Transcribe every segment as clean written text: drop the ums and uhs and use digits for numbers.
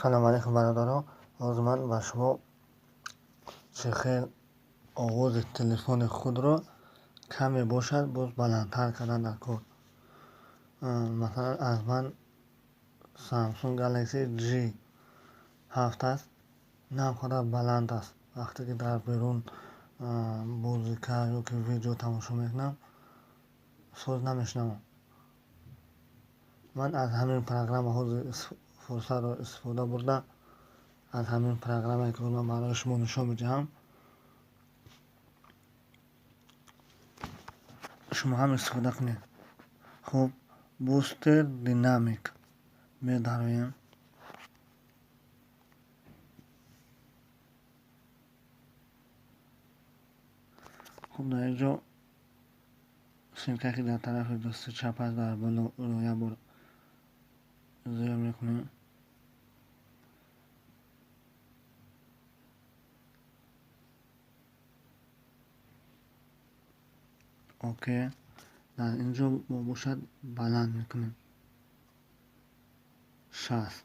Салом алейкум, бародаро. Ҳозир ман ба шумо чӣ хел овози телефони худро каме бошад, боз баландтар кардан дар кор. Масалан, аз ман Samsung Galaxy J7 аст, на он қадар баланд аст. Вақте ки дар берун музыка ё ки видео тамошо мекунам, соз намешунавам. Ман аз ҳамин программа ҳозир фурсатро истифода бурда, аз ҳамин программае ки ман барои шумо нишон медиҳам, шумо ҳам истифода кунед. Хуб, Booster Dynamic медароем. Хуб, дар ин ҷо ссылка, ки дар тарафи дасти чап аст, дар боло, ӯро як бор зер мекунем. Окей, дар ин ҷо мо бошад баланд мекунем 60.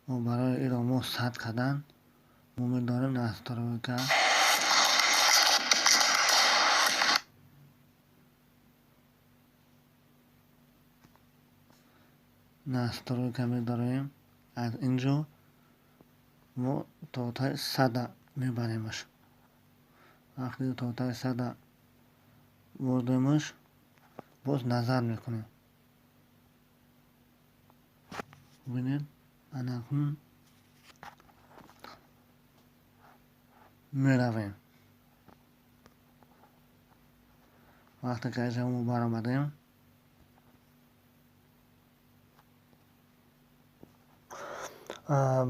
Барои инро мо 100 кардан, мо медорем настройка, настройка медорем. Аз ин ҷо мо то таи 100-а мебаремаш. Вақте то таи 100-а бурдемаш, боз назар мекунем. Бубинед, анакун меравем. Вақте ки аз мо баромадем,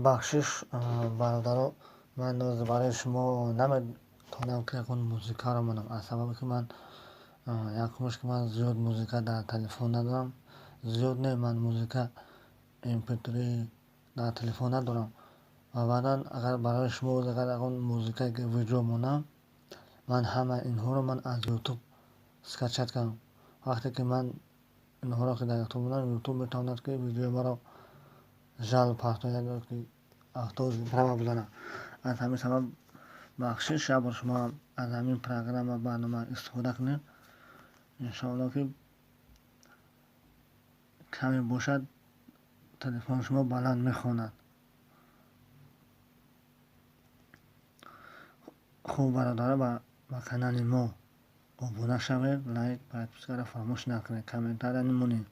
бахшиш, бародаро, ман барои шумо наметавонам ки ягон музыкаро монам, аз сабабе ки ман якумаш, ки ман зиёд музыка дар телефон надорам, зиёд не, ман музыка mp3 дар телефон надорам. Ва баъдан, агар барои шумо агар ягон музыка видео монам, ман ҳама инҳоро ман аз Ютуб скачать кардам. Вақте ки ман инҳоро ки дар Ютуб монам, Ютуб метавонад ки видеои маро жалоб партояд ё ки авторский права бизанад. Аз ҳамин сабаб бахшиш. Як бор шумо аз ҳамин программа, барнома истифода кунед, иншоалло ки каме бошад телефони шумо баланд мехонад. Хуб, бародаро, ба канали мо обуна шавед, лайк, подпискаро фаромӯш накунед, комментария монед.